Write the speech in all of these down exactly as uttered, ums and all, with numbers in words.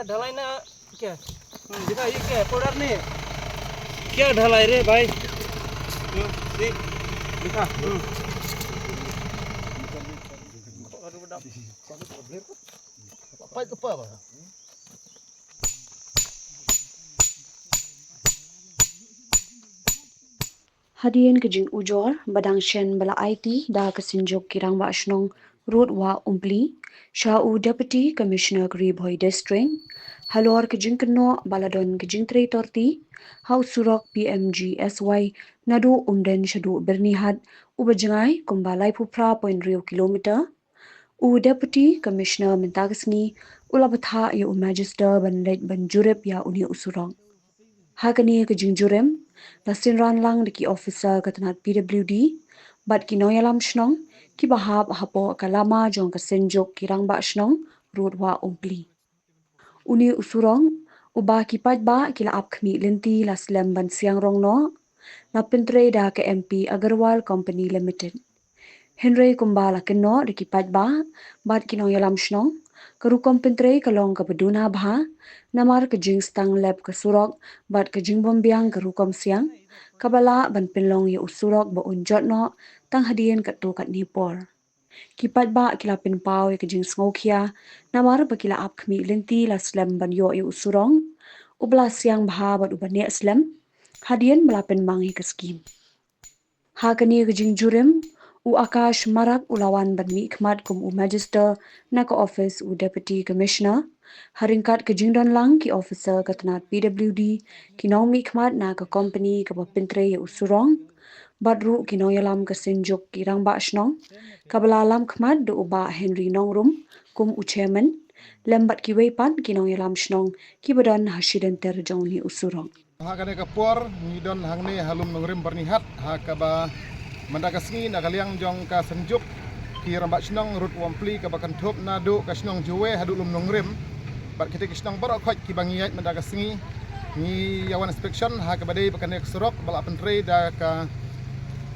ढलाई ना क्या? हम्म, दिखा, ये क्या है? पाउडर नहीं है? क्या ढलाई रे भाई? हम्म, देख, दिखा। हम्म। Hadien ka jingujor ba dang shen ba la aiti da ka Synjuk ki Rangbah Shnong Road Wah Umpli sha u Deputy Commissioner ka Ri Bhoi District halor ka jingkynnoh ba la don ka jingtrei torti ha u surok P M G S Y naduh Umden shaduh Byrnihat, uba jngai kumba laiphew phra point hynriew kilometer. U Deputy Commissioner mynta ka sngi u la bthah ïa u Magister ban leit ban jurip ïa une u surok. Ha kane ka jingjurim la synran lang da ki officer ka tnat P W D bad ki nongïalam shnong kiba hap hapoh ka lama jong ka Synjuk ki Rangbah Shnong Road Wah Umpli. Une u surok uba ki paidbah ki la ap khmih lynti la slem ban siang rong noh, la pyntrei da ka M P Agarwal Company Limited. Hynrei kumba la kynnoh da ki paidbah bad ki nongïalam shnong, ka rukom pyntrei ka long kaba duna bha namar ka jingstang lep ka surok bad ka jingbymbiang ka rukom siang kaba lah ban pynlong ïa u surok ba un jot noh tang hadien katto katne por. Ki paidbah ki la pynpaw ïa ka jingsngewkhia namar ba ki la ap khmih lynti la slem ban ïoh ïa u surok uba la siang bha bad uba neh slem hadien ba la pynmang ïa ka skim. Ha kane ka jingjurim, u Akash Marak u la wan ban mihkhmat kum u Magister na ka office u Deputy Commissioner. Ha ryngkat ka jingdon lang ki officer ka tnat P W D, ki nongmihkhmat na ka company kaba pyntrei ïa u surok bad ruh ki nongïalam ka Synjuk ki Rangbah Shnong kaba la lamkhmat da u Bah Henry Nongrum kum u Chairman, lem bad kiwei pat ki nongïalam shnong kiba don ha shilynter jong une u surok. Ha kane ka por ngi don hangne ha Lumnongrim Byrnihat, ha kaba mynta ka sngi na ka liang jong ka Synjuk ki Rangbah Shnong Road Wah Umpli kaba kynthup naduh ka shnong Jowai haduh Lumnongrim bad kita ki shnong baroh khoit kiba ngi ïaid mynta ka sngi ngi ïa wan inspection ha kaba dei ba kane ka surok ba la pyntrei da ka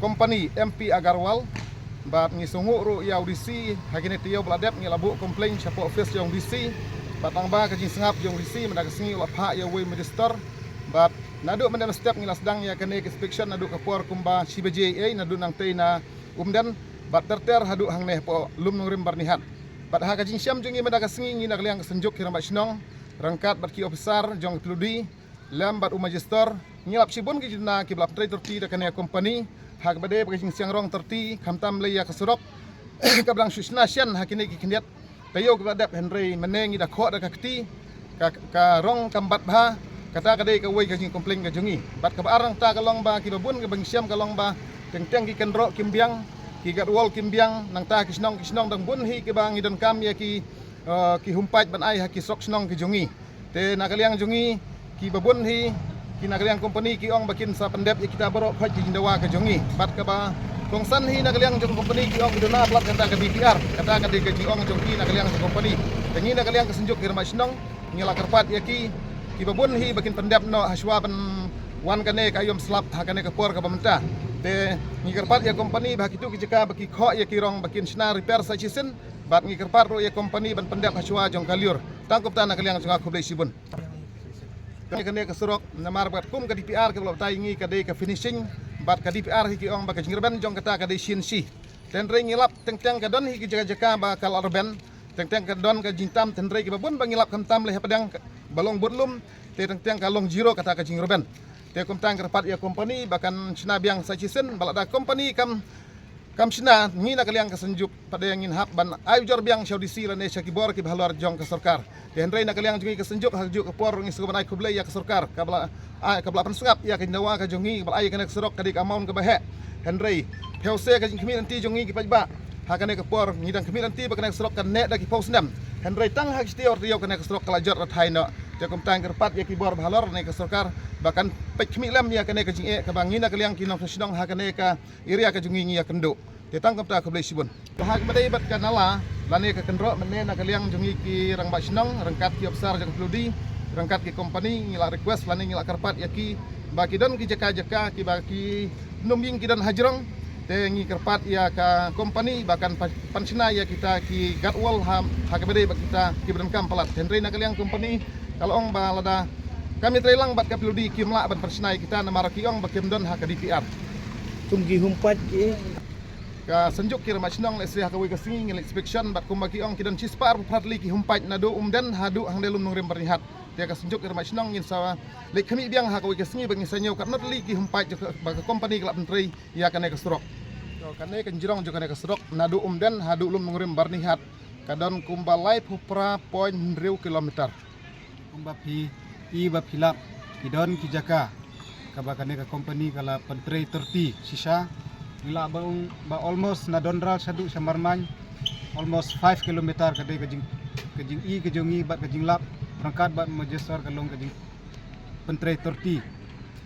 company M P Agarwal. Bad ngi sngewnguh ruh ïa u D C, ha kine taïew ba la dep ngi la buh complain shapoh office jong u D C. Bad tang ba ka jingsngap jong u D C mynta ka sngi u la phah ïa uwei u Magister. Bad naduh mynta mynstep ngi la sdang ïa kane ka inspection naduh ka por kumba shi baje ei naduh nangtei na Umden bad ter ter haduh hangne hapoh Lumnongrim Byrnihat. Bad ha ka jingshem jong ngi mynta ka sngi ngi na ka liang ka Synjuk ki Rangbah Shnong ryngkat bad ki officer jong ka P W D lem bad u Magister, ngi la ap shibun ki jingduna kiba la pyntrei torti da kane ka company ha kaba dei ba ka jingsiang rong torti khamtam lei ïa ka surok kaba dang shu shna shen ha kine ki khyndiat taïew kiba la dep, hynrei mynne ngi da khoh da ka kti ka, ka rong kam bat bha. Kata ka dei kawei ka jingcomplain ka jong ngi. Bad kaba ar nangta ka long ba kiba bun kaba ngi shem ka long ba teng teng ki kynroh kim biang, ki guard wall kim biang, nangta ki shnong ki shnong dang bun hi kiba ngi donkam ïa ki, eh, ki humpait ban ai ha ki surok shnong ki jong ngi. Te na ka liang jong ngi kiba bun hi ki na ka liang company ki ong ba kin sa pyndep ïa kita baroh khoit ki jingdawa ka jong ngi. Bad kaba kongsan hi na ka liang jong company ki ong ki duna palat kata ka D P R, kata ka dei ka jingong jong ki na ka liang jong company. Te ngi na ka liang ka Synjuk ki Rangbah Shnong ngi la kyrpad ïa ki kiba bun hi ba kin pyndep noh hashwa ban wan kane ka aïom slap ha kane ka por kaba mynta. Te ngi kyrpad ïa company ba ha kitu ki jaka ba ki khoh ïa ki rong ba kin shna repair sa shisien. Bad ngi kyrpad ruh ïa company ban pyndep hashwa jong ka lyiur. Tang kumta na ka liang jong nga khublei shibun. Kane, kane ka surok namar ba kum ka D P R kaba la batai ngi ka dei ka finishing bad ka D P R hi ki ong ba ka jingrben jong kata ka dei shin shi. Te hynrei ngi lap teng teng ka don hi ki jaka jaka ba ka la rben, teng teng ka don ka jingtam, te hynrei kiba bun ba ngi lap khamtam lei hapdeng ba long bud lum, te teng teng ka long zero kata ka jingrben. Te kumta ngi kyrpad ïa company ba kan shna biang sa shisien, ba lada company kam kam shna, ngi na ka liang ka Synjuk pat de ngin hap ban ai ujor biang sha u D C lane sha ki bor kiba halor jong ka sorkar. Te hynrei na ka liang jong ngi ka Synjuk ha kajuh ka por ngi sngewbha ban ai khublei ïa ka sorkar kaba la, ah, kaba la pynsngap ïa ka jingdawa ka jong ngi kaba la ai ïa kane ka surok ka dei ka amount kaba heh. Hynrei phew se ka jingkhmih lynti jong ngi ki paidbah, ha kane ka por ngi dang khmih lynti ba kane ka surok kan neh da ki phew snem. Hynrei tang ha ki taïew taïew kane ka surok ka la jot rathai noh. Te kumta ngi kyrpad ïa ki bor ba halor lane ka sorkar ba kan peit khmih lem ïa kane ka jingeh kaba ngi na ka liang ki nongshong shnong ha kane ka area ka jong ngi ngi ïa kynduh. Te tang kumta khublei shibun. Ba ha kaba dei bad ka nala lane ka kynroh mynne na ka liang jong ngi ki rangbah shnong ryngkat ki opsar jong ka P W D ryngkat ki company ngi la request lane ngi la kyrpad ïa ki ba ki don ki jaka jaka kiba ki nongïing ki don hajrong. Te ngi kyrpad ïa ka company ba kan pan shna ïa kita ki guard wall ha, ha kaba dei bad kita kiba donkam palat. Hynrei na ka liang company ka la ong ba lada kam ïatrei lang bad ka PWD kim lah ban pan shna ïa kita namar ki ong ba kim don ha ka DPR. Kum ki humpait ki. Ka Synjuk ki Rangbah Shnong lehse ha kawei ka sngi ngi la inspection bad kumba ki ong ki don shispah arphew phra tylli ki humpait naduh Umden haduh hangne Lum Nongrim Byrnihat. Te ka Synjuk ki Rangbah Shnong ngin sa leit khmih biang ha kawei ka sngi ba ngin sa ñiew katno tylli ki humpait ba ka company ka la pyntrei ïa kane ka surok. To kane ka jrong jong kane ka surok naduh Umden haduh Lum Nongrim Byrnihat ka don kumba laiphew phra point hynriew kilometer. Kumba phi i ba phi lap ki don ki jaka kaba kane ka company ka la pyntrei thirty shisha. Ngi lah ba ong ba almost na Dondral shaduh sha Marmain almost five kilometer ka dei ka jing, ka jingi ka jong ngi bad ka jinglap ryngkat bad Majestor ka long ka jingpyntrei thirty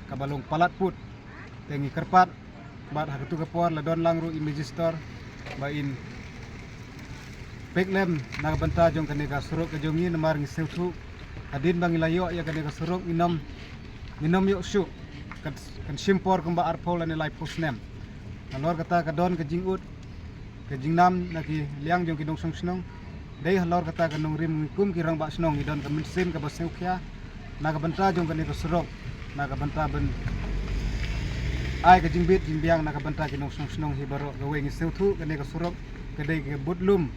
kaba long palat put. Te ngi kyrpad bad ha katu ka por la don lang ruh i Majestor ba in pek lem na ka bynta jong kane ka surok ka jong ngi namar ngi sngewthuh hadien ba ngi la ïoh ïa kane ka surok nginom, nginom ïoh shuh kan, kan shim por kumba arphew lane laiphew snem. Halor kata ka don ka jingud ka jingnam na ki liang jong ki nongshong shnong. Dei halor kata ka nongrim ngi kum ki rangbah shnong ngi don ka mynsiem kaba sngewkhia na ka bynta jong kane ka surok na ka bynta ban ai ka jingbit jingbiang na ka bynta ki nongshong shnong hi baroh. Kawei ngi sngewthuh kane ka surok ka dei ka bud lum,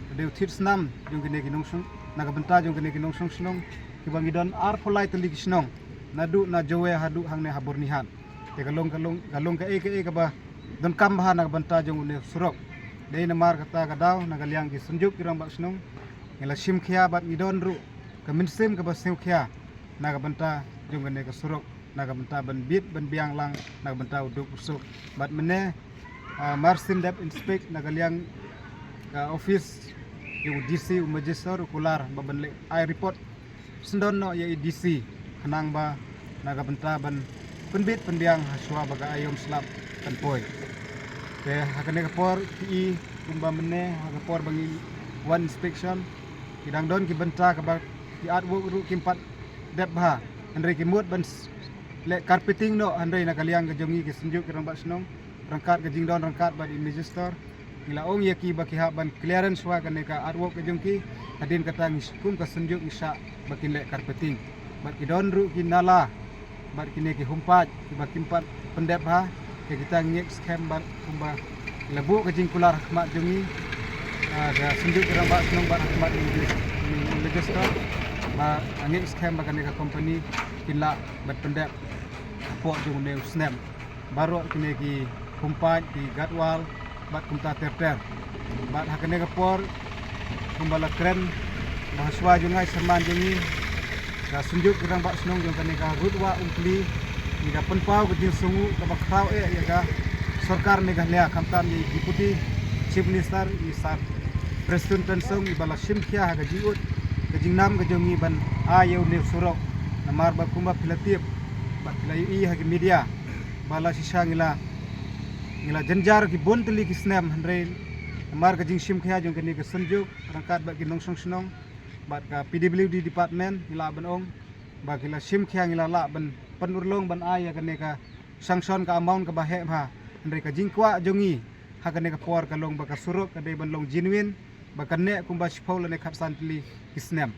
ka dei u thied snam jong kine ki nongshong, na ka bynta jong kine ki nongshong shnong kiba ngi don arphew lai tylli ki shnong naduh na Jowai haduh hangne ha Byrnihat. Te ka long, ka long, ka long kaei kaei kaba donkam bha na ka bynta jong une u surok. Dei namar kata ka daw na ka liang ki Synjuk ki Rangbah Shnong ngi la shim khia bad ngi don ruh ka mynsiem kaba sngewkhia na ka bynta jong kane ka surok na ka bynta ban bit ban biang lang na ka bynta u duk u suk. Bad mynne ah, mar syn dep inspect na ka liang ka office jong u DC u Majestor u kular ba ban leh ai report syndon noh ïa i DC khnang ba na ka bynta ban pynbit pynbiang ha shuwa ba ka aïom slap kan poi. Te ha kane ka por ki i kumba mynne ha ka por ba ngi wan inspection ki dang don ki bynta kaba ki artwork ruh kim pat dep bha hynrei ki mut ban s-, leh carpeting noh hynrei na ka liang ka jong ngi ki Synjuk ki Rangbah Shnong ryngkat ka jingdon ryngkat bad i Majestor ngi la ong ïa ki ba ki hap ban clearance shuwa kane ka artwork ka jong ki. Hadien kata ngi kum ka Synjuk ngi shah ba kin leh carpeting bad ki don ruh ki nala bad kine ki humpait kiba kim pat pyndep bha. Te kita ngi ngeit skhem bad kumba la buh ka jingkular ha khmat jong ngi, ah, ka Synjuk ki Rangbah Shnong bad ha khmat jong i Majestor ba ngeit skhem ba kane ka company kin lah ban pyndep hapoh jong une u snem baroh kine ki humpait ki guard wall bad kumta ter ter. Bad ha kane ka por kumba la kren ba ha shuwa jong nga i Syrman jong ngi ka Synjuk ki Rangbah Shnong jong kane ka Rud Wah Umkli ngi da pynpaw ka jingsngewnguh kaba khraw eh ïa ka sorkar Meghalaya khamtam ïa i Deputy Chief Minister i Sir Prestone Tynsong iba la shim khia ha ka jingud ka jingnam ka jong ngi ban ai ïa une u surok. Namar ba kumba phi la tip bad phi la ïohi ha ki media ba la shisha ngi la, ngi la jynjar ki bun tylli ki snem hynrei namar ka jingshim khia jong kane ka Synjuk ryngkat bad ki nongshong shnong bad ka PWD department ngi lah ban ong ba ki la shim khia ngi la lah ban pynurlong ban ai ïa kane ka sanction ka amount kaba heh bha. Hynrei ka jingkwah jong ngi ha kane ka por ka long ba ka surok ka dei ban long genuine ba kan neh kumba shiphew lane khatsan tylli ki snem.